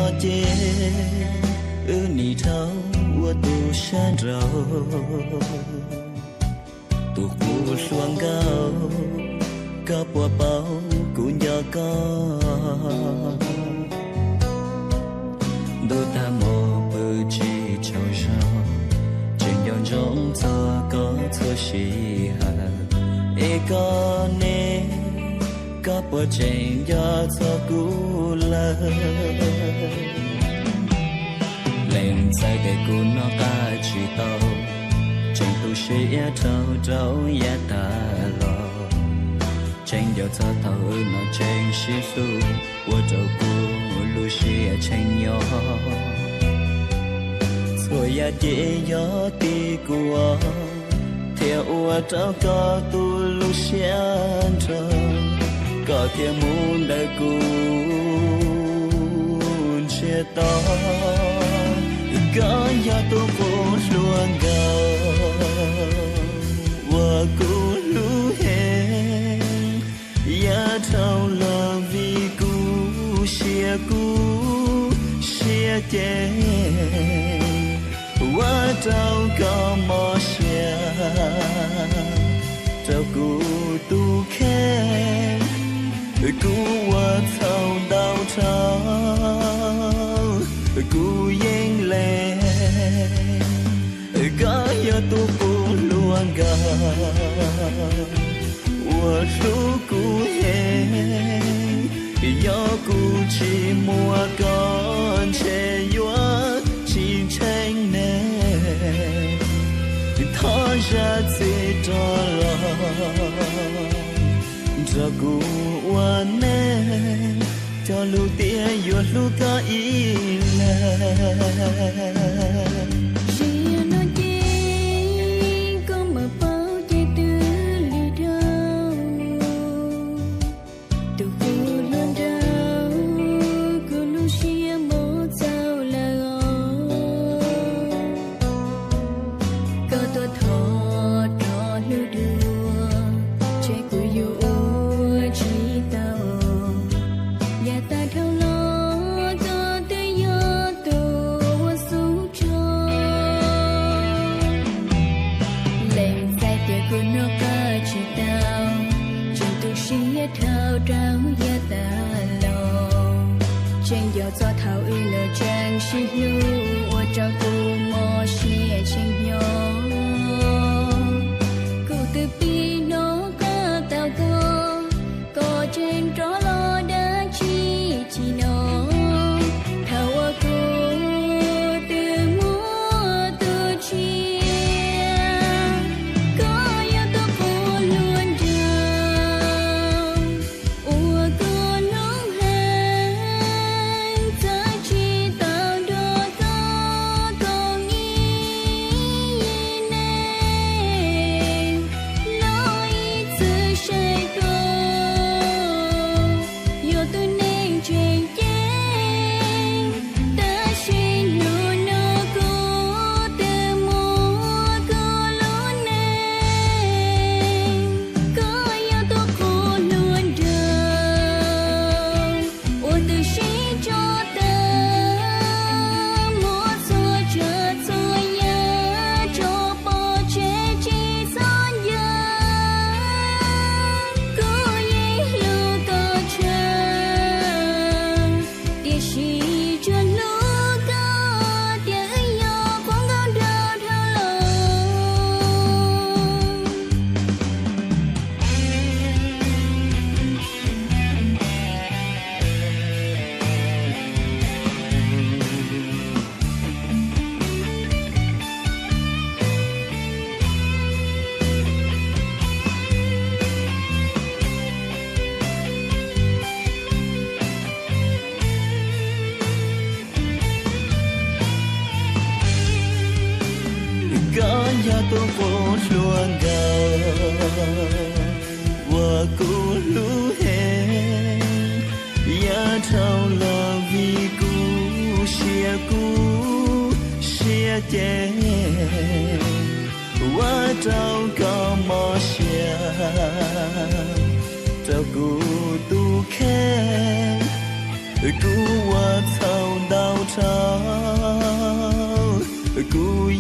Ces wb nim dhau ua tus sab nraud. Tus qub hluas nkauj, koj puas paub kuv nco koj? Ntuj tag mus pw tsis tsaug zog, tseem nco ntsoov txog koj txhua sij hawm. Es koj ne, koj puas tseem nco txog kuv lawm? Leej ntxawm tias kuv noj qab tsis tau, tseem tu siab dhau rau yav tag los. Tseem nco txog thaum wb no tseem sib hlub, ua rau kuv lub siab tshee nyob. Txhua yam ces yog tim kuv ua, thiaj ua rau koj tu lub siab nrog, koj thiaj mus ntawm kuv ntsiag to. Koj yog tus qub hluas nkauj uas kuv hlub heev, yav dhau los vim kuv siab kub siab ces ua rau koj mob siab rau kuv tus kheej. Kuv ua txhaum ntau dhau, kuv yeej lees. Koj yog tus qub hluas nkauj uas hlub kuv heev, yog kuv tsis muaj koj ntshe yuav tsis ntseeg neeg. Thov zam txim rov los nrog kuv ua neej, cog lus tias yuav hlub koj ib leeg. Zaum no ces koj mam paub ces twb lig dhau. Tus qub hluas nraug, kuv lub siab mob txaus lawm os. Koj tuaj thov rov hlub dua, ntshe kuv yuav ua tsis tau. Yav tag dhau los koj twb yog tus uas xub tso. Leej ntxawm tias kuv noj qab tsis tau, tseem tu siab dhau rau yav tag los. Tseem nco txog thaum wb los tseem sib hlub, ua rau kuv mob siab tshee nyob. Kuv twb pib noj qab tau koj, koj tseem rov los dab tsi tsis hnov. Thaum uas kuv twb muaj tus tshiab, koj yog tus qub hluas nraug uas kuv hlub heev, txawm tsis tau nrog koj koom ib yig neeg los ib txwm saib koj yog tus neeg tseem ceeb, tab sis hnub no kuv twb muaj kuv lub neej. Koj yog tus qub hluas nraug uas twb sib tso tawm, muab txhua tsav txhua yam tso pov tseg tsis txhob nco. Kuv yeej hlub koj tshaj, tiam sis tsuas hlub koj tias wb yog qhov nkauj nraug dhau los. Koj yog tus qub hluas nkauj uas kuv hlub heev, yav dhau los vim kuv siab kub siab ces ua rau koj mob siab rau kuv tus kheej. Kuv ua txhaum ntau dhau, kuv